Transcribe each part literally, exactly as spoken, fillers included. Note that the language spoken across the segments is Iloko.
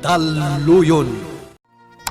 Talloyon.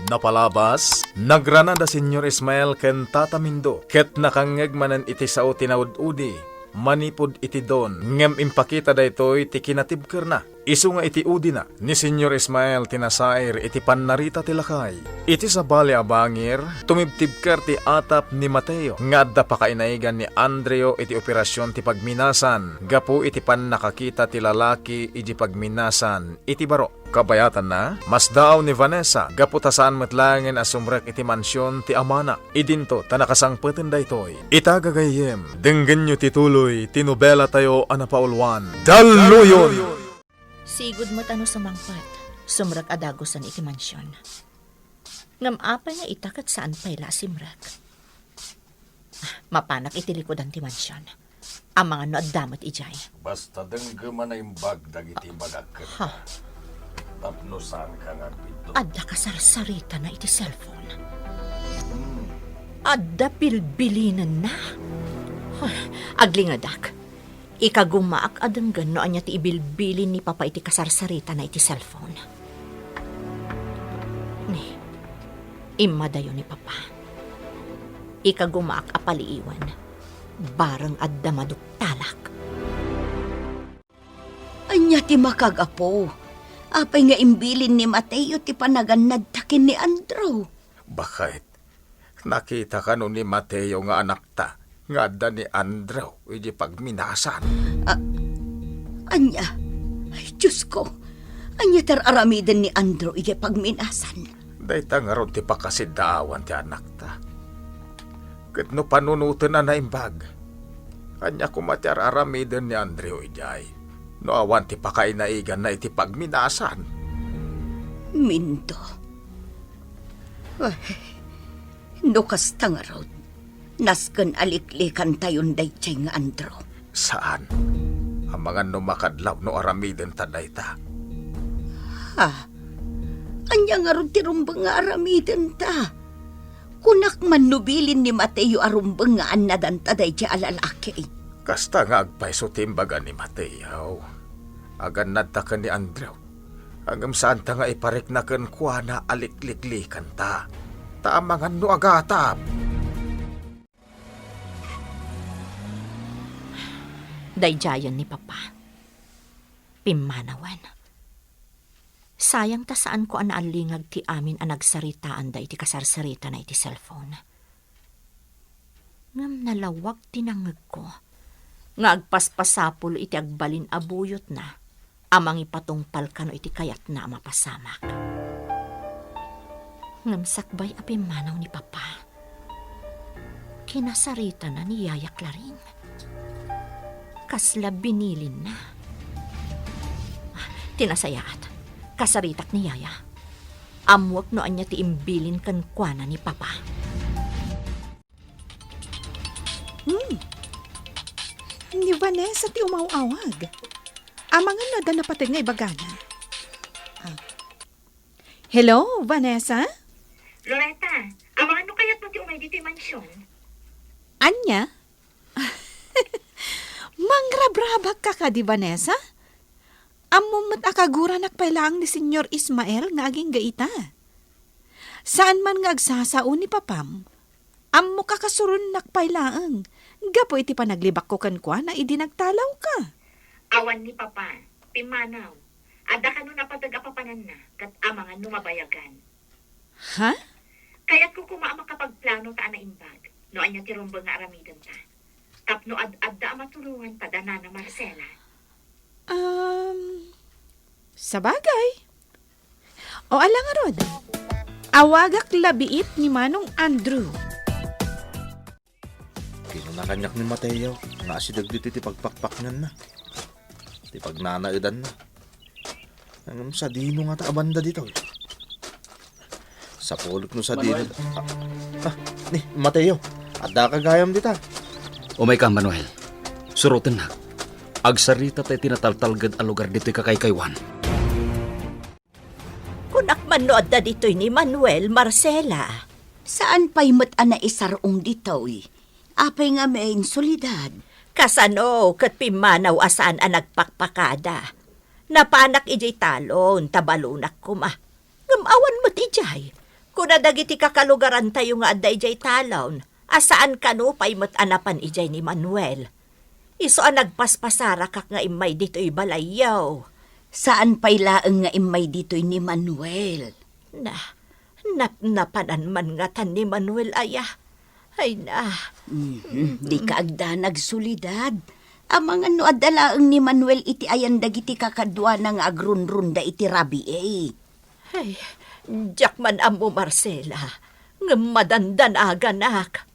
Napalabas, nagrana da Señor Ismael ken Tata Mindo, ket nakangngeg manen iti sao ti naud-udi manipud iti don, ngem impakita daytoy ti kinatibkerna. Isu nga iti udina, ni Señor Ismael ti nasair iti pannarita ti lakay. Iti sabali a bangir, tumibtibker ti atap ni Mateo nga adda pakainaigan ni Andreo iti operasion ti pagminasan gapu iti pannakakita ti lalaki iti pagminasan iti baro. Kabayatanna, masdaaw ni Vanessa gapu ta saan met laengen a sumrek iti mansion ti amana. Idinto ta nakasangpeten daytoy. Ita gagayyem, denggenyo ti tuloy ti nobelatayo a napauluan, Dalluyon! Sigud met a no sumangpet, sumrek a dagusen iti mansion. Ngem apay nga ita ket saan pay la a simrek? Ah, mapanak iti likudan ti mansion. Amangan no adda met idiay. Basta denggem a naimbag dagiti bagak kenka. Ha? Tapno saanka nga agbiddut. Adda kasarsaritana iti cellphone. Hmm. Adda bilbilinenna. Ay, aglingedak. Ikagumaak a denggen no ania ti ibilbilin ni Papa iti kasarsaritana iti cellphone. Ni, immadayo ni Papa. Ikagumaak a paliiwen. Bareng adda maduktalak. Ania ti makagapu? Apay nga imbilin ni Mateo ti panagannadta ken ni Andrew? Baket, nakita kano ni Mateo nga anakta nga adda ni Andrew idi pagminasan? A-, ania? Ay, Diosko, ania ti ar-aramiden ni Andrew idi pagminasan? Dayta ngarud ti pakasiddaawan ti anakta. Ket no panunoten a naimbag, ania koma ti ar-aramiden ni Andrew idiay no awan ti pakainaiganna iti pagminasan? Mindo. Ay, no kasta ngarud, nasken a liklikantayon daydiay nga Andrew. Saan. Amangan no makadlaw no aramidenta dayta. Ha? Ania ngarud ti rumbeng nga aramidenta? Kunak man no bilin ni Mateo a rumbeng nga annadanta daydiay a lalaki. Kasta nga agpayso ti imbaga ni Mateo. Agannadta ken ni Andrew. Ngem saanta nga iparikna kenkuana a likliklikanta. Ta amangan no agatap. Daydiayen ni Papa. Pimmanawen. Sayang ta saanko a naallingag ti amin a nagsaritaanda iti kasarsaritana iti cellphone. Ngem nalawag ti nangngegko nga agpaspasapul iti agbalin a buyotna a mangipatungpal kano iti kayatna a mapasamak. Ngem sakbay a pimmanaw ni Papa, kinasaritana ni Yaya Claring. Kasla binilinna. Ti nasayaat, kasaritak ni Yaya. Ammoek no ania ti imbilin kenkuana ni Papa. Hmm. Ni Vanessa ti umaw-awag. Amangan no adda napateg nga ibagana. Ah. Hello, Vanessa? Loretta, amangan no kayatmo ti umay ditoy mansion? Ania? Mangrabrabak ka kadi, Vanessa? Ammom met a kaguranak pay laeng ni Señor Ismael nga agingga ita. Saan man nga agsasao ni papam, ammok a kasuronnak pay laeng gapu iti panaglibakko kenkuana idi nagtalawka. Awan ni Papa, pimmanaw. Adda kano napateg a papananna ket amangan no mabayagan. Ha? Kayatko koma a makapagplano ta a naimbag no ania ti rumbeng nga aramidenta. Tapno ad-adda a matulonganta da Nana Marcela. Um, sabagay. O, ala ngarud. Awagak labiit ni Manong Andrew. Kinuna kaniak ni Mateo nga asideg ditoy ti pagpakpaknenna, ti pagnanaedanna. Ngem sadino ngata a banda ditoy? Sapulek no sadino. Manuel? Ah, ah, ni, Mateo, addaka gayam dita. Umayka, Manuel. Surotennak. Agsarita ta iti nataltalged a lugar ditoy kakaykaywan. Kunak man no adda ditoy ni Manuel, Marcela. Saan pay met a naisar-ong ditoy? Apay ngamin, Soledad? Kasano ket pimmanaw a saan a nagpakpakada? Napanak idiay talon, ta balonak koma. Ngem awan met idiay. Kuna dagiti kakalugarantayo nga adda idiay talon, a saan kano pay met a napan idiay ni Manuel. Isu a nagpaspasarakak nga immay ditoy balayyo. Saan pay laeng nga immay ditoy ni Manuel? Na, napnapanan man ngatan ni Manuel aya. Ay na. Mhm. Dika agdanag, Soledad. Amangan no adda laeng ni Manuel iti ayan dagiti kakaduana nga agrunrunda iti rabii. Ay, diak man ammo, Marcela, ngem madandanaganak.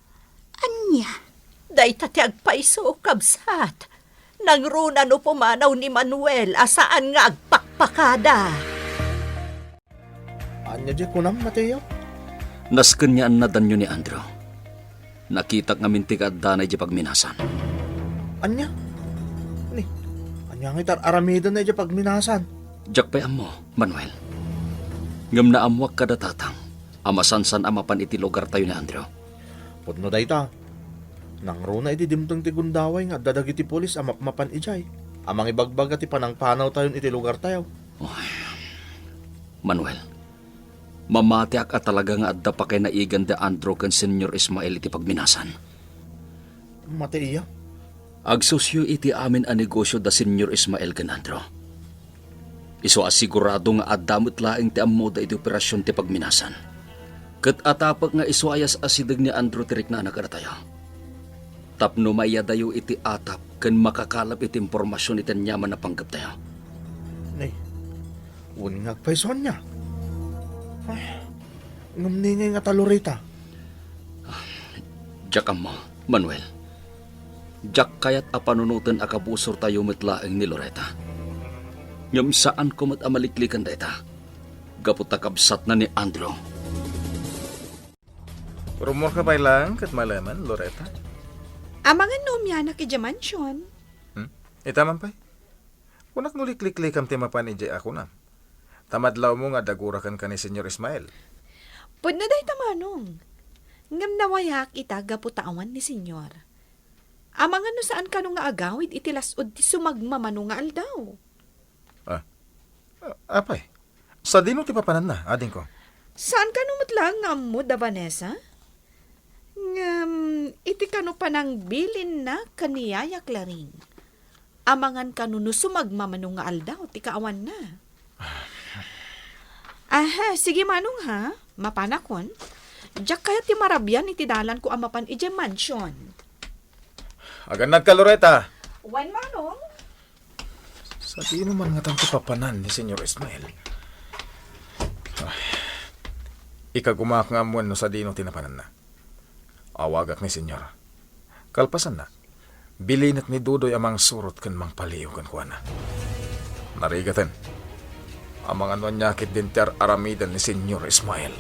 Ania? Dayta ti agpayso, kabsat. Nangruna no pumanaw ni Manuel a saan nga agpakpakada. Ania diay kunam, Mateo? Nasken nga annadanyo ni Andrew. Nakitak ngamin ti kaaddana idiay pagminasan. Ania? Ni, ania nga itar-aramidenna idiay pagminasan? Diak pay ammo, Manuel. Ngem naammoak kada tatang a masansan a mapan iti lugartayo ni Andrew. Pudno dayta. Nangruna idi dimteng ti gundaway nga adda dagiti pulis a mapmapan idiay, a mangibagbaga ti panangpanawtayon iti lugartayo. Oy, Manuel, mamatiak a talaga nga adda pakay naigan da Andrew ken Señor Ismael iti pagminasan. Mati iya? Agsusio iti amin a negosio da Señor Ismael ken Andrew. Isu a sigurado nga adda met laeng ti ammoda iti operasion ti pagminasan. Ket atapek nga isu a yas-asideg ni Andrew ti riknana kadatayo. Tapno maiyadayo iti atap ken makakalep iti impormasion iti aniaman a panggeptayo. Nay, wen nga agpayso ania? Ay, ngem ni ngay nga ta Loreta? Diak ammo, Manuel. Diak kayat a panunoten a kabusortayo met laeng ni Loreta. Ngem saanko met a maliklikan dayta, gapu ta kabsatna ni Andrew. Rummuarka pay laeng ket malemen, Loreta? Amangan no umianak idiay mansion. Hmm? Ita man pay? Kunak no likliklikam ti mapan idiay a kunam. Ta madlawmo nga adda gura kenka ni Señor Ismael. Pudno dayta, Manong. Ngem nawayaak ita gapu ta awan ni Señor. Amangan no saan kano nga agawid iti las-ud ti sumagmamano nga aldaw. Ah. Ah, apay? Sadino ti papananna, adingko? Saan kano met laeng nga ammo da Vanessa? Ngem, iti kano panangbilinna ken ni Yaya Claring, amangan kano no sumagmamano nga aldaw ti kaawanna. Aha, sige, Manong, ha? Mapanakon. Diak kayat ti marabian iti dalanko a mapan idiay mansion. Agannadka, Loreta. Wen, Manong. Sadino man ngatan ti papanan ni Señor Ismael? Ay, ikagumaak nga ammoen no sadino ti napananna. Awagak ni Señor. Kalpasanna, bilinek ni Dudoy a mangsurot ken mangpaliw kenkuana. Narigaten, amangan no ania ketdin ti ar-aramiden ni Señor Ismael.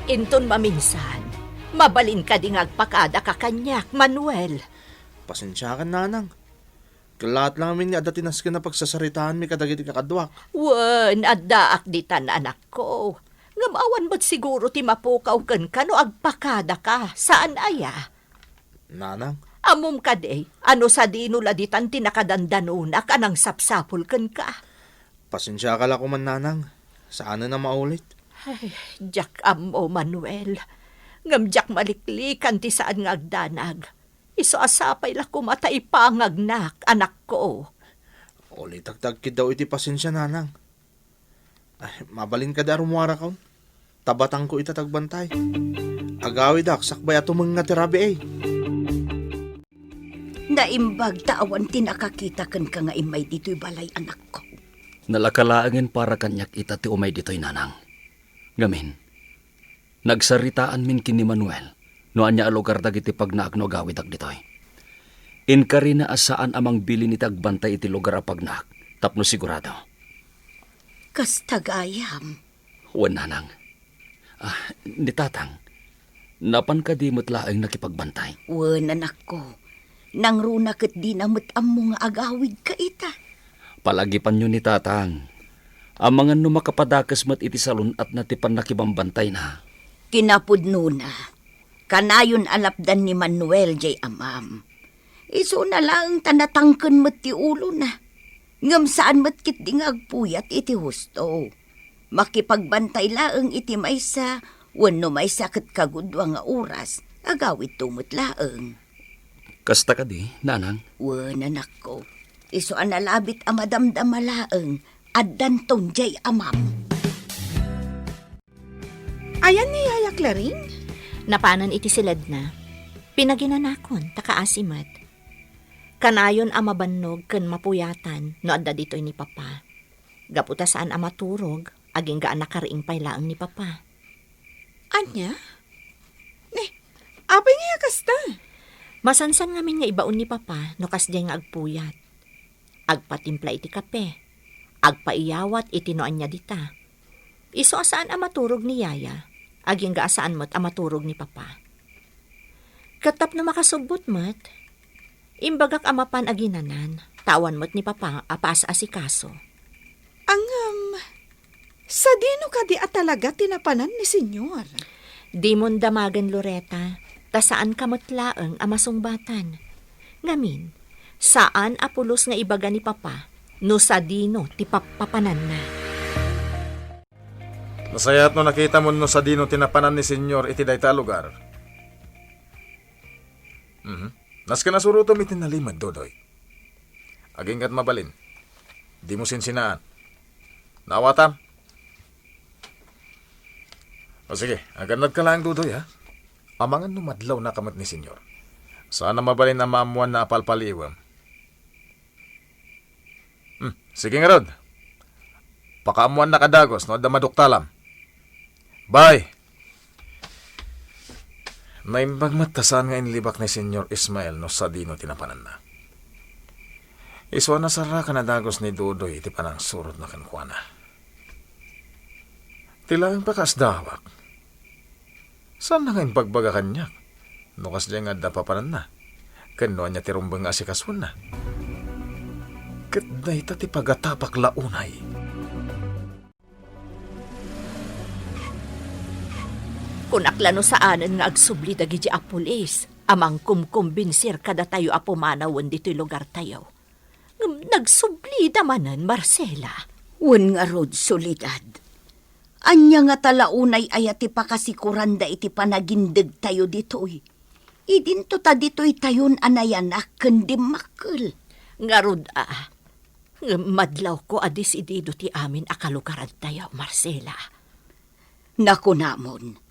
Inton maminsan, mabalin kadi nga agpakadaka kaniak, Manuel? Pasensiakan, nanang. Kellaat laeng amin nga adda ti nasken a pagsasaritaanmi kadagiti kakaduak. Wen, addaak ditan, anakko. Ngem awan met siguro ti mapukaw kenka no agpakadaka, saan aya? Nanang. Ammom kadi, a no sadino la ditan ti nakadandanonak a nangsapsapul kenka? Pasensiaka la koman, nanang. Saanen a maulit. Ay, diak ammo, Manuel. Ngem diak maliklikan ti saan nga agdanag. Isu a sapay la koma ta ipangagnak, anakko. Ulitak ti agkiddaw iti pasensia, nanang. Ay, mabalin kadi a rummuarakon? Ta batangko ita ti agbantay. Agawidak sakbay a tumengnga ti rabii. Naimbag ta awan ti nakakita kenka nga immay ditoy balay, anakko. Nalaka laengen para kaniak ita ti umay ditoy, nanang. Ngamin, nagsaritaanmin ken ni Manuel no ania a lugar dagiti pagnaak no agawidak ditoy. Inkarina a saan a mangbilin iti agbantay iti lugar a pagnaak tapno sigurado. Kasta gayam. Wen, nanang. Ah, ni tatang, napan kadi met laeng nakipagbantay? Wen, anakko. Nangruna ket dina met ammo nga agawidka ita. Palagipanyo ni tatang. Amangan no makapadakes met iti salun-atna ti pannakibambantayna. Kinapudnona, kanayon a lapdan ni Manuel jay amam. Isuna laeng ta natangken met ti ulona. Ngem saan met ketdi nga agpuyat iti husto. Makipagbantay laeng iti maysa wenno maysa ket kagudua nga oras, agawidto met laeng. Kasta kadi, nanang? Wen, anakko. Isu a nalabit a madamdama laeng, addanton diay amam. Ayan ni Yaya Claring? Napanen iti siledna. Pinaginanakon, ta kaasi met. Kanayon a mabannog ken mapuyatan no adda ditoy ni Papa. Gapu ta saan a maturog, agingga a nakariing pay laeng ni Papa. Ania? Ne, apay nga kasta? Masansan ngamin nga ibaon ni Papa no kasdiay nga agpuyat. Agpatimpla iti kape. Agpaiyawat iti no ania dita. Isu a saan a maturog ni Yaya, agingga a saan met a maturog ni Papa. Ket tapno makasubbot met, imbagak a mapan aginanan, ta awan met ni Papa a paas-asikaso. Ngem, sadino kadi a talaga ti napanan ni Senyor? Dimon damagen, Loreta, ta saanka met laeng a masungbatan. Ngamin, saan a pulos nga ibaga ni Papa no sadino ti pappapananna. Nasayaat no nakitam no sadino ti napanan ni Senyor iti dayta a lugar. Mhm. Nasken a surotem iti nalimed, Dodoy. Agingga ti mabalin. Dimo sinsinaan. Naawatam? O sige, agannadka laeng, Dodoy, ha? Amangan no madlawnaka met ni Senyor. Saan a mabalin a maammoanna a palpaliiwem. Hmm, sige ngarud. Pakaammoannaka dagus no adda maduktalam. Bye! Naimbag met ta saan nga inlibak ni Senyor Ismael no sadino ti napananna. Isu a nasarrakan a dagus ni Dodoy iti panangsurotna kenkuana. Ti laeng pakaasdawak. Saanna nga imbagbaga kaniak no kasdiay nga adda papananna, ken no ania ti rumbeng nga asikasona. Ket dayta ti pagatapak la unay. Kunak la no saanen nga agsubli dagiti a pulis a mangkumkumbinsir kadatayo a pumanawen ditoy lugartayo. Ngem nagsublida manen, Marcela. Wen ngarud, Soledad. Ania ngata la unay aya ti pakasikuranda iti panagindegtayo ditoy? Idinto ta ditoytayon a nayanak ken dimmakkel. Ngarud a, ngem madlawko a desidido ti amin a kalugarantayo, Marcela. Nakunamon,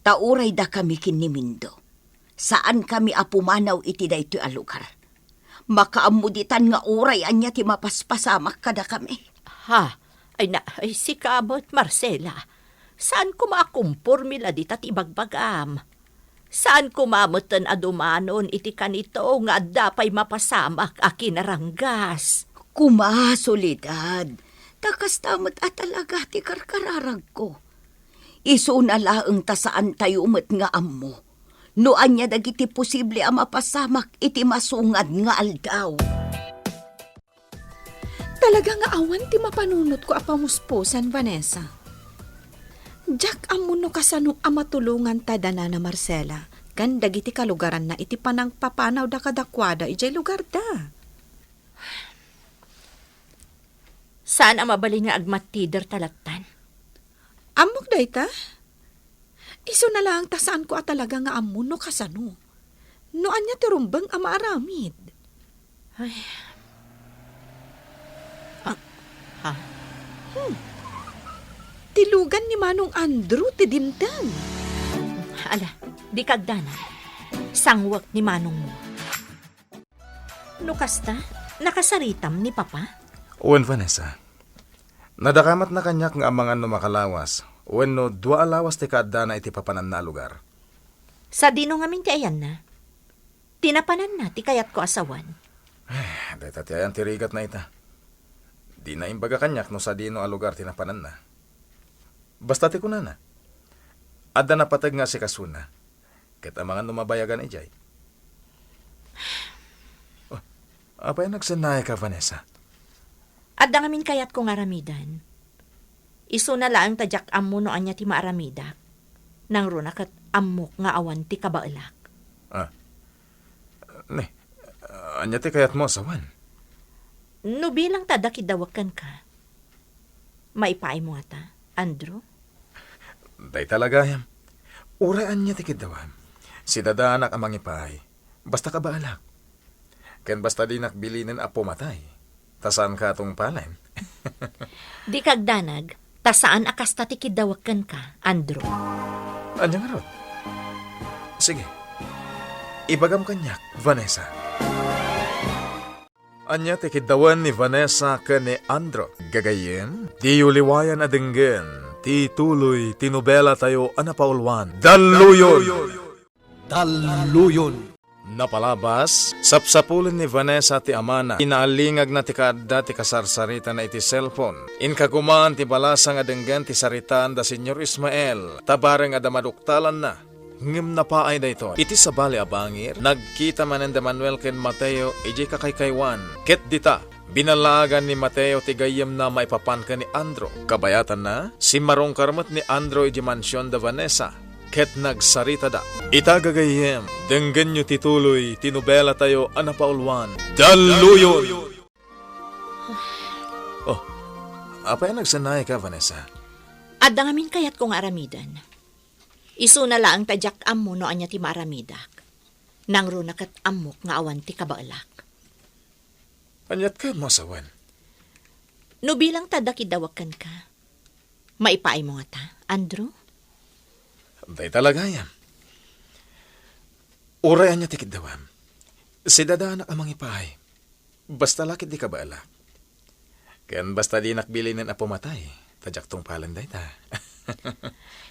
ta uray dakami ken ni Mindo, saankami a pumanaw iti daytoy a lugar. Makaammo ditan nga uray ania ti mapaspasamak kadakami. Ha? Ay na, ay, sika met, Marcela. Saan koma a kumporme la dita ti ibagbagam. Saan koma meten a dumanon iti kanito nga adda pay mapasamak a kinaranggas. Kuma, Soledad, ta kasta met a talaga ti karkararagko. Isuna laeng ta saantayo met nga ammo no ania dagiti posible a mapasamak iti masungad nga aldaw. Talaga nga awan ti mapanunotko a pamuspusan, Vanessa. Diak ammo no kasano a matulonganta da nana Marcela ken dagiti kalugaranna iti panangpapanawda kadakuada idiay lugarda. Saan a mabalin nga agmattider ta lattan. Ammok dayta. Isuna laeng ta saanko a talaga nga ammo no kasano. No ania ti rumbeng a maaramid. Ay. Ah, ha? Hmm. Ti lugan ni Manong Andrew ti dimteng. Ala, dika agdanag. Sangwek ni manongmo. No kasta, nakasaritam ni Papa? Wen, Vanessa. Nadakamatna kaniak nga amangan no makalawas, wenno dua a lawas ti kaaddana iti papananna a lugar. Sadino ngamin ti ayanna? Ti napananna ti kayatko a sawen. Eh, dayta ti ayan ti rigatna ita. Dina imbaga kaniak no sadino a lugar ti napananna. Basta ti kunana, adda napateg nga asikasona. Ket amangan no mabayagan idiay. Oh, apay a nagsennaayka, Vanessa? Adda ngamin kayatko nga aramidan. Isuna laeng ta diak ammo no ania ti maaramidak. Nangruna ket ammok nga awan ti kabaelak. Ah. Ne, ania ti kayatmo a sawen? No bilang ta adda kiddawek kenka, maipaaymo ngata, Andrew? Dayta la gayam. Uray ania ti kiddawam, sidadaanak a mangipaay. Basta kabaelak. Ken basta dinak bilinen a pumatay, ta saanka a tungpalen. Dika agdanag, ta saan a kasta ti kiddawek kenka, Andrew. Ania ngarud? Sige. Ibagam kaniak, Vanessa. Ania ti kiddawen ni Vanessa ken ni Andrew? Gagayyem, diyo liwayan a denggen ti tuloy ti nobelatayo a napauluan, Dalluyon! Dalluyon. Napalabas, sapsapulen ni Vanessa ti amana. Inaalingagna ti kaadda ti kasarsaritana iti cellphone. Inka koma ti balasang a denggen ti saritaan da Señor Ismael, ta bareng adda maduktalanna. Ngem napaay daytoy. Iti sabali a bangir, nagkita manen da Manuel ken Mateo idiay kakaykaywan. Ket dita, binallaagan ni Mateo ti gayyemna maipapan ken ni Andrew. Kabayatanna, simmarungkar met ni Andrew idiay mansion da Vanessa, ket nagsaritada. Ita gagayyem, denggenyo ti tuloy ti nobelatayo a napauluan, Dalluyon! Oh, apay a nagsannaayka, Vanessa? Adda ngamin kayatko nga aramiden. Isuna laeng ta diak ammo no ania ti maaramidak. Nangruna ket ammok nga awan ti kabaelak. Aniat kayatmo a sawen? No bilang ta adda kiddawek kenka, maipaaymo ngata, Andrew? Dayta la gayam. Uray ania ti kiddawam, sidadaanak a mangipaay. Basta la ket di kabaelak. Ken basta dinak bilinen a pumatay, ta diak tungpalen dayta.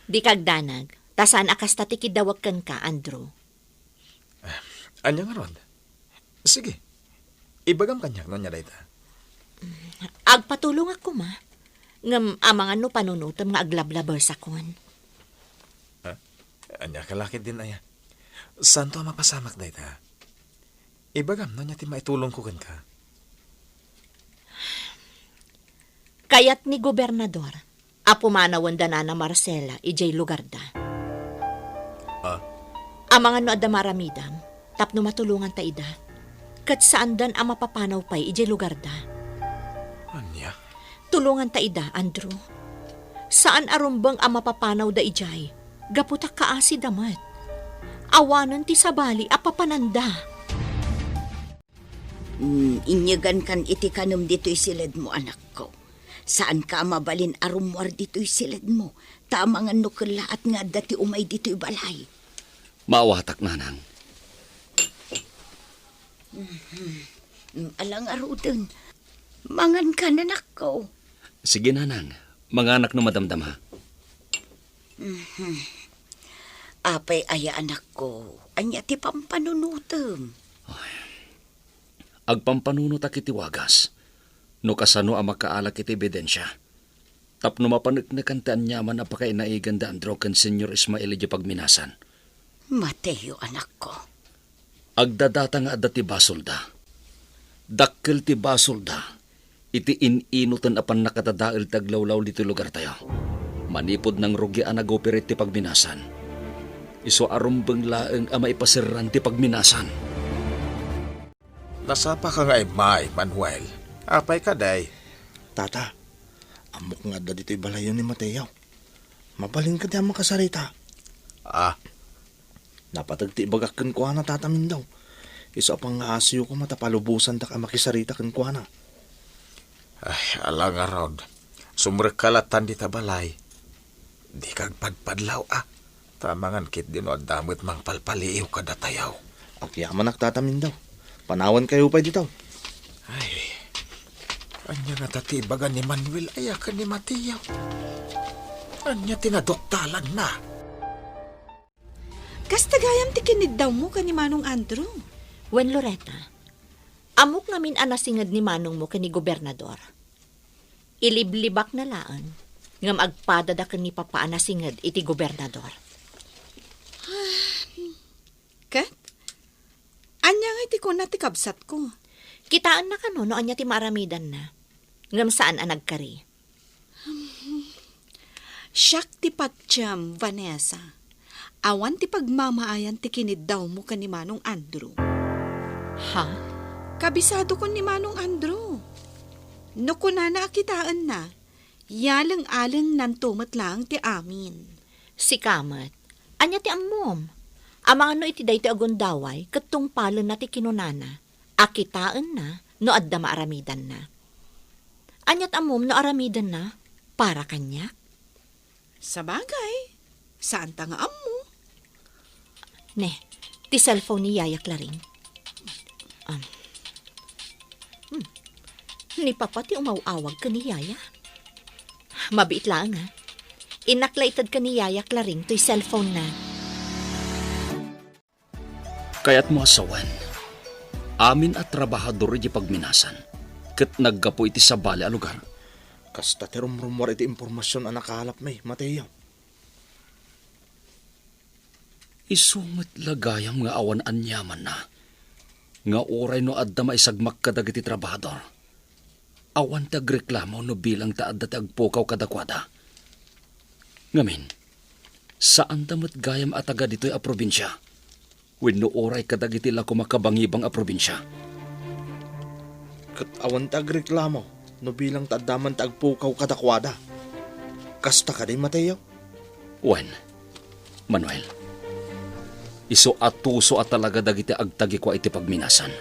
Dika agdanag, ta saan a kasta ti kiddawek kenka, Andrew. Ania ngarud? Sige, ibagam kaniak no ania dayta. Agpatulongak koma, ngem amangan no panunotem nga aglablabesakon. Ah, ania ka la ketdin aya? Saanto a mapasamak dayta? Ibagam no ania ti maitulongko kenka. Kayat ni gobernador a pumanawen da Nana Marcela idiay lugarda. Ah? Amangan no adda maaramidam tapno matulonganta ida, ket saandan a mapapanaw pay idiay lugarda. Ania? Tulonganta ida, Andrew. Saan a rumbeng a mapapanawda idiay, gapu ta kaasida met. Awanen ti sabali a papananda. Hmm, inyegankan iti kanem ditoy siledmo, anakko. Saanka a mabalin a rummuar ditoy siledmo, ta amangan no kellaat nga adda ti umay ditoy balay. Maawatak, nanang. Mhm. Hmm, ala ngaruden. Mangankan, anakko. Sige, nanang. Manganak no madamdama. Mhm. Apay aya, anakko? Ania ti pampanunotem? Ay. Agpampanunotak iti wagas, no kasano a makaalak iti ebidensia, tapno mapaneknekan ti aniaman a pakainaigan da Andrew ken Señor Ismael idiay pagminasan. Mateo, anakko. Agdadata nga adda ti basolda. Dakkel ti basolda iti in-inoten a pannakadadael ti aglawlaw ditoy lugartayo. Manipud nangrugi a nagupir iti pagminasan, isu a rumbeng laeng a maipaserran ti pagminasan. Nasapaka nga immay, Manuel. Apay kadi? Tata, ammok nga adda ditoy balayyo ni Mateo. Mabalin kadi a makasarita? Ah. Napateg ti ibagak kenkuana, Tata Mindao. Isu a pangngaasiyo koma ta palubosandak a makisarita kenkuana. Ay, ala ngarud. Sumrekka lattan dita balay. Dika agpadpadlaw, a. Ta amangan ketdi no adda met mangpalpaliiw kadatayo. Agyamanak, Tata Mindao. Panawankayo pay dita. Ay, ania ngata ti ibaga ni Manuel aya ken ni Mateo? Ania ti naduktalanna? Kasta gayam ti kiniddawmo ken ni Manong Andrew. Wen, Loretta, ammok ngamin a nasinged ni manongmo ken ni gobernador. Iliblibakna laeng, ngem agpadada ken ni Papa a nasinged iti gobernador. Ket, ania ngay ti kuna ti kabsatko? Kitaenna kano no ania ti maaramidanna, ngem saan a nagkari. Siak ti patiem, Vanessa. Awan ti pagmamaayan ti kiniddawmo ken ni Manong Andrew. Ha? Kabisadokon ni Manong Andrew. No kunana a kitaenna, yaleng-alengnanto met laeng ti amin. Sika met, ania ti ammom? Amangan no iti daytoy a gundaway ket tungpalenna ti kinunana a kitaenna no adda maaramidanna. Ania ti ammom no aramidenna para kaniak? Sabagay, saanta nga ammo. Ne, ti cellphone ni Yaya Claring. Um, hmm. Ni Papa ti umaw-awag ken ni Yaya. Mabiit laeng, a. Innak la ited ken ni Yaya Claring toy cellphone na. Kayatmo a sawen, amin a trabahador iti pagminasan, ket naggapu iti sabali a lugar. Kasta ti rumrummuar iti impormasion a nakalapmi, Mateo. Isu met la gayam nga awan aniamanna, nga uray no adda maisagmak kadagiti trabahador, awan ti agreklamo no bilang ta adda ti agpukaw kadakuada. Ngamin, saanda met gayam a taga ditoy a probinsia, wenno uray kadagiti la koma kabangibang a probinsia. Ket awan ti agreklamo no bilang ta adda man ti agpukaw kadakuada. Kasta kadi, Mateo? Wen, Manuel, isu a tuso a talaga dagiti agtagikua iti pagminasan.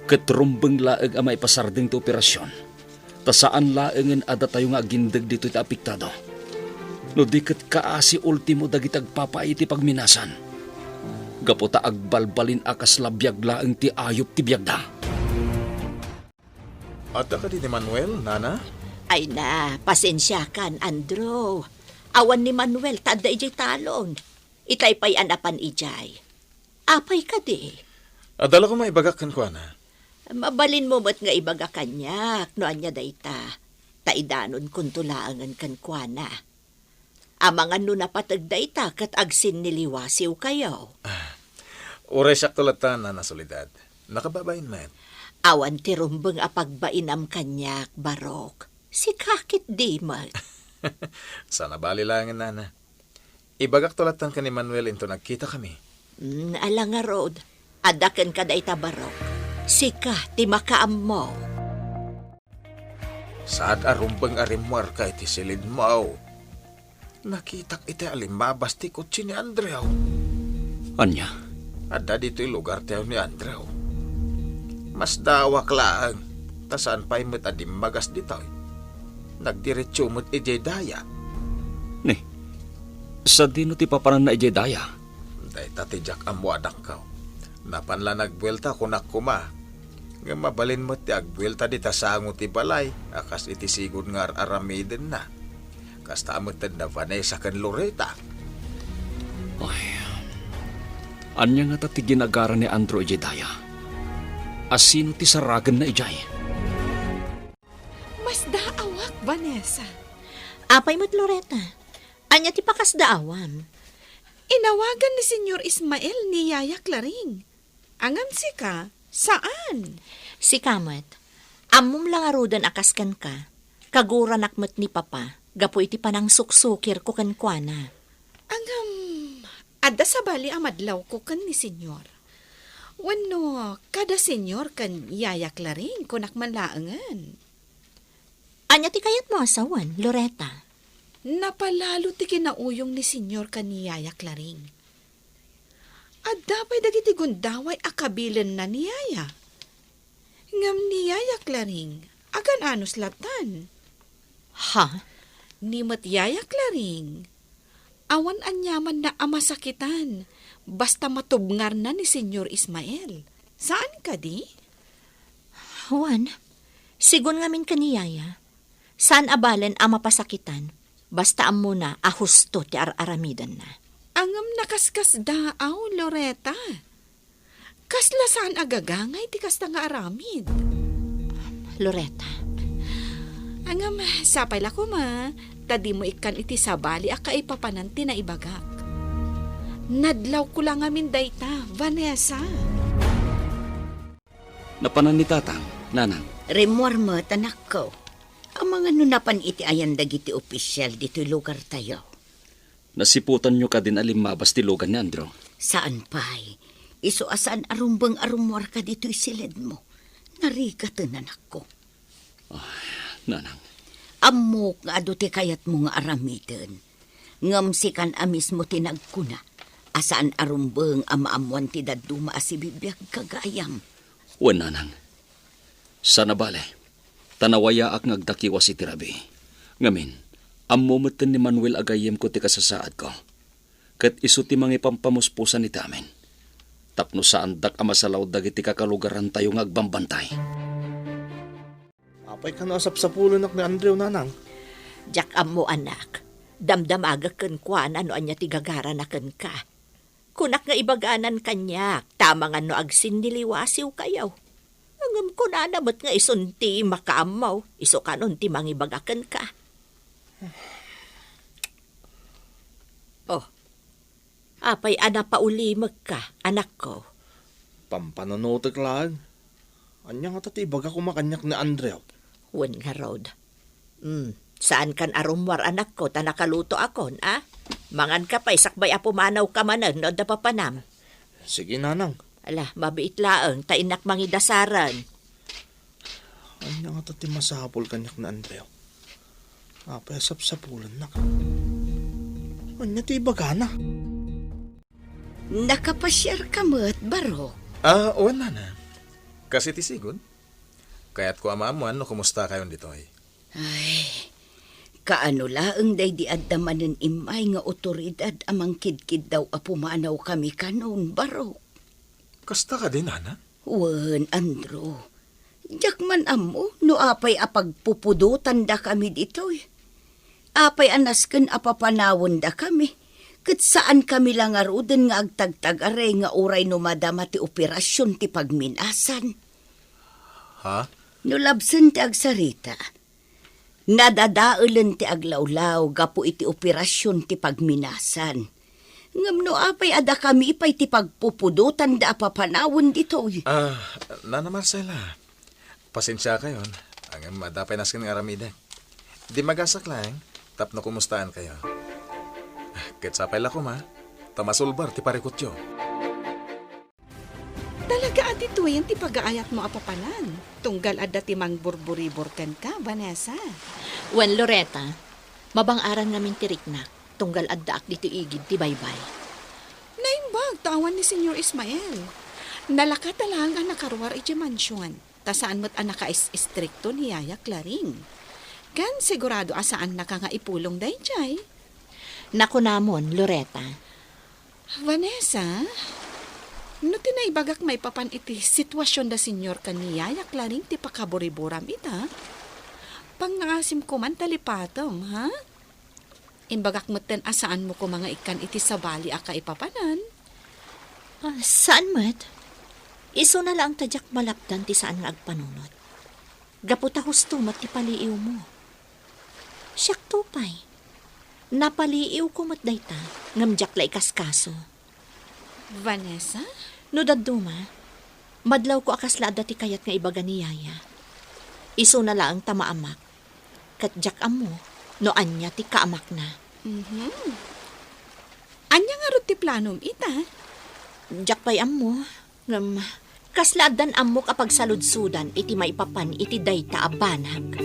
Ket rumbeng laeng a maipasardeng ti operasion, ta saan laengen a datayo nga agindeg ditoy ti apektado. No di ket kaasi ultimo dagiti agpapaay iti pagminasan, gapu ta agbalbalin a kasla biag laeng ti ayup ti biagda. Adda kadi ni Manuel, Nana? Ay na, pasensiakan, Andrew. Awan ni Manuel ta adda idiay talon. Itay pay a napan idiay. Apay kadi? Adda la koma ibagak kenkuana. Mabalinmo met nga ibaga kaniak no ania dayta, ta idanonkonto laengen kenkuana. Amangan no napateg dayta ket agsinniliwasiwkayo. Ah, uray siakto latta, Nana Soledad. Nakababain met. Awan ti rumbeng a pagbainam kaniak, Barok. Sika ketdi met. Saan a bali laengen, Nana. Ibagakto lattan ken ni Manuel inton agkitakami. Mm, ala ngarud, adda kenka dayta, Barok. Sika ti makaammo. Saan a rumbeng a rimmuarka iti silidmo. Nakitak iti alimmabas ti kotse ni Andrew. Ania? Adda ditoy lugartayo ni Andrew. Masdaawak laeng, ta saan pay met a dimmagas ditoy. Nagdiretso met idiay daya. Ni, sadino ti papananna idiay daya? Dayta ti diak ammo, anakko. Napan la nagbuelta, kunak koma. Ngem mabalin met ti agbuelta dita sango ti balay a kas iti sigud nga ar-aramidenna. Kasta met da Vanessa ken Loreta. Ay, ania ngata ti ginagara ni Andrew idiay daya? Asino ti saragenna idiay? Masdaawak, Vanessa. Apay met, Loreta? Ania ti pakasdaawam? Inawagan ni Señor Ismael ni Yaya Claring. Ngem sika, saan? Sika met, ammom la ngaruden a kas kenka, kaguranak met ni Papa gapu iti panangsuksukirko kenkuana. Ngem, adda sabali a madlawko ken ni Señor. Wenno, kada Señor ken Yaya Claring, kunak man laengen. Ania ti kayatmo a sawen, Loreta? Napalalo ti kinauyong ni Señor ken ni Yaya Claring. Adda pay dagiti gundaway a kabilenna ni Yaya. Ngem ni Yaya Claring, agan-anos lattan. Ha? Ni met Yaya Claring, awan aniamanna a masakitan, basta matubngarna ni Señor Ismael. Saan kadi? Wen, sigun ngamin ken ni Yaya, saan a balen a mapasakitan, basta ammona a husto ti ar-aramidenna. Ngem nakaskasdaaw, Loreta. Kasla saan a gagangay ti kasta nga aramid. Loreta. Ngem, sapay la koma, ta dimo ikkan iti sabali a kaipapanan ti naibagak. Nadlawko la ngamin dayta, Vanessa. Napanan ni Tatang, Nanang. Rimmuar met, anakko. Amangan no napan iti ayan dagiti opisial ditoy lugartayo. Nasiputanyo kadin a limmabas ti lugan ni Andrew? Saan pay. Isu a saan a rumbeng a rummuarka ditoy silidmo. Narigaten, anakko. Nanang. Ammok nga adu ti kayatmo nga aramiden. Ngem sikan a mismo ti nagkuna a saan a rumbeng a maammoan ti dadduma a sibibiag ka gayam. Wen, nanang. Saan a bale, ta nawayaak nga agdakiwas iti rabii. Ngamin, ammo metten ni Manuel a gayyemko ti kasasaadko. Ket isu ti mangipampamuspusan iti amin. Tapno saandak a masalaw dagiti kakalugarantayo nga agbambantay. Apay kano a sapsapulenak ni Andrew, nanang? Diak ammo, anak. Damdamagek kenkuana no ania ti gagarana kenka. Kunak nga ibaganan kaniak, ta amangan no agsinniliwasiwkayo. Ngem kunana met nga isun ti makaammo, isu kanon ti mangibaga kenka. Oh, apay a napaulimekka, anakko? Pampanunotek laeng. Ania ngata ti ibaga koma kaniak ni Andrew? Wen ngarud. Hmm, saankan a rummuar, anakko, ta nakalutoakon, a? Manganka pay sakbay a pumanawka manen no adda papanam. Sige, nanang. Ala, mabiit laeng, ta innak mangidasaren. Ania ngata ti masapul kaniak ni Andrew? Apay a sapsapulennak? Ania ti ibagana? Nakapasiarka met, Barok? Ah, wen, nana. Kas iti sigud, kayatko a maammoan no kumustakayon ditoy. Ay, kaano laeng daydi adda manen immay nga otoridad a mangkidkiddaw a pumanawkami kanon, Barok? Kasta kadi, nana? Wen, Andrew. Diak man ammo no apay a pagpupudotandakami ditoy. Apay a nasken a papanawendakami, ket saankami la ngaruden nga agtagtagaray nga uray no madama ti operasion ti pagminasan. Ha? No labsen ti agsarita, nadadaelen ti aglawlaw gapu iti operasion ti pagminasan. Ngem no apay a dakami pay ti pagpupudotanda a papanawen ditoy? Ah, Nana Marcela, pasensiakayon, ngem adda pay nasken nga aramidek. Dimagasak laeng tapno kumustaankayo. Ket sapay la koma, ta masulbar ti parikutyo. Talaga a ditoyen ti pagaayatmo a papanan, tunggal adda ti mangburburibor kenka, Vanessa. Wen, Loreta, mabang-aran ngamin ti riknak, tunggal addaak ditoy igid ti baybay. Naimbag ta awan ni Señor Ismael. Nalaka ta laeng a nakaruar idiay mansion, ta saan met a nakaes-estrikto ni Yaya Claring. Ken sigurado a saannaka nga ipulong daydiay. Nakunamon, Loreta. Vanessa, no ti naibagak maipapan iti situasion da Señor ken ni Yaya Claring ti pakaburiburam ita, pangngaasim koman ta lipatem, ha? Imbagak metten a saanmo koma nga ikkan iti sabali a kaipapanan. Ah, saan met. Isuna laeng ta diak malapdan ti saan nga agpanunot. Gapu ta husto met ti paliiwmo. Siakto pay. Napaliiwko met dayta, ngem diak la ikaskaso. Vanessa? No dadduma, madlawko a kasla adda ti kayat nga ibaga ni Yaya. Isuna laeng ta maamak, ket diak ammo no ania ti kaamakna. Mhm. Ania ngarud ti planom ita? Diak pay ammo, ngem kasla addan ammok a pagsaludsodan iti maipapan iti dayta a banag.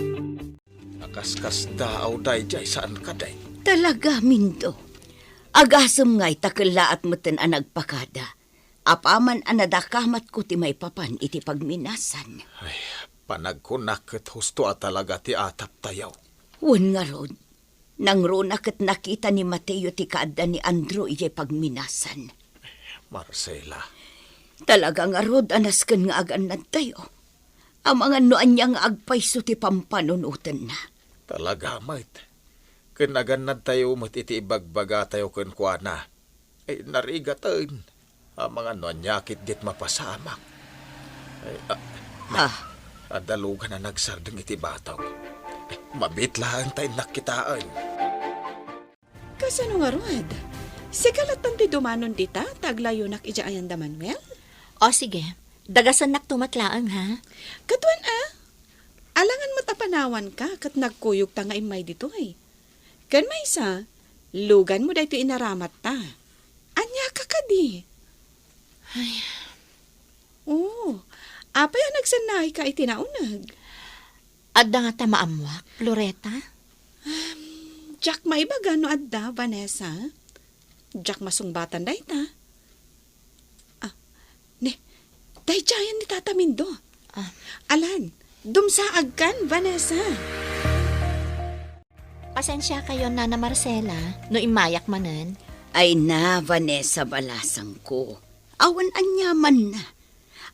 Nakaskasdaaw daydiay, saan kadi? Talaga, Mindo. Agasem ngay ta kellaat metten a nagpakada. Apaman a nadakamatko ti maipapan iti pagminasan. Ay, panagkunak ket husto a talaga ti ataptayo. Wen ngarud, nangruna ket nakita ni Mateo ti kaadda ni Andrew idiay pagminasan. Marcela. Talaga ngarud a nasken nga agannadtayo. Amangan no ania nga agpayso ti pampanunotenna. Talaga met. Ken agannadtayo met iti ibagbagatayo kenkuana. Ay, narigaten. Amangan no ania ketdi ti mapasamak. Ay, a-, Ah. Adda lugan a nagsardeng iti batog. Ay, mabiit laeng ta innak kitaen. Kasano ngarud? Sika lattan ti dumanon dita, ta aglayonak idiay ayan da Manuel? O, sige. Dagasennakto met laeng, ha? Ket wen a, alangan met a panawanka ket nagkuyogta nga immay ditoy. Ken maysa, luganmo daytoy inaramatta. Aniaka kadi? Ay. Oh, apay a nagsannahika iti nauneg? Adda ngata maammuak, Loretta? Diak maibaga no adda, Vanessa. Diak masungbatan dayta. Ah, ne, daydiayen ni Tata Mindo. Ah. Alan, dumsaagkan, Vanessa. Pasensiakayon, Nana Marcela, no immayak manen. Ay na, Vanessa, balasangko. Awan aniamanna.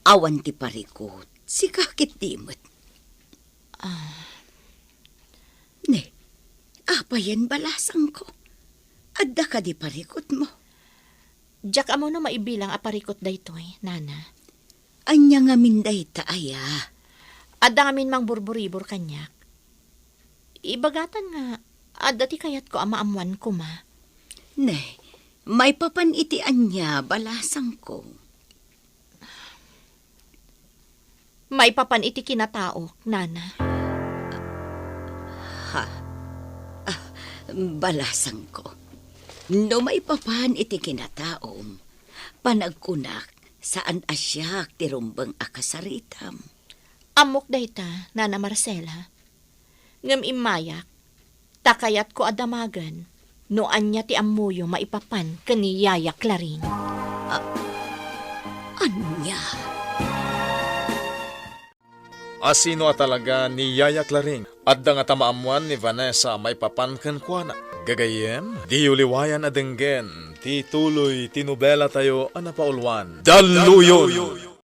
Awan ti parikut. Sika ketdi met. Ah. Ne, apayen, balasangko? Adda kadi parikutmo? Diak ammo no maibilang a parikut daytoy, Nana. Ania ngamin dayta, aya? Adda ngamin mangburburibur kaniak. Ibagatan nga adda ti kayatko a maammuan koma. Ne, maipapan iti ania, balasangko? Maipapan iti kinataok, Nana. Ha? Ah, balasangko. No maipapan iti kinataom, panagkunak, saan a siak ti rumbeng a kasaritam. Ammok dayta, Nana Marcela. Ngem immayak, ta kayatko a damagen no ania ti ammoyo maipapan ken ni Yaya Clarin. A-, ania? Asino a talaga ni Yaya Clarin? Adda ngata maammuan ni Vanessa maipapan kenkuana. Gagayyem, diyo liwayan a denggen ti tuloy ti nobelatayo a napauluan, Dalluyon!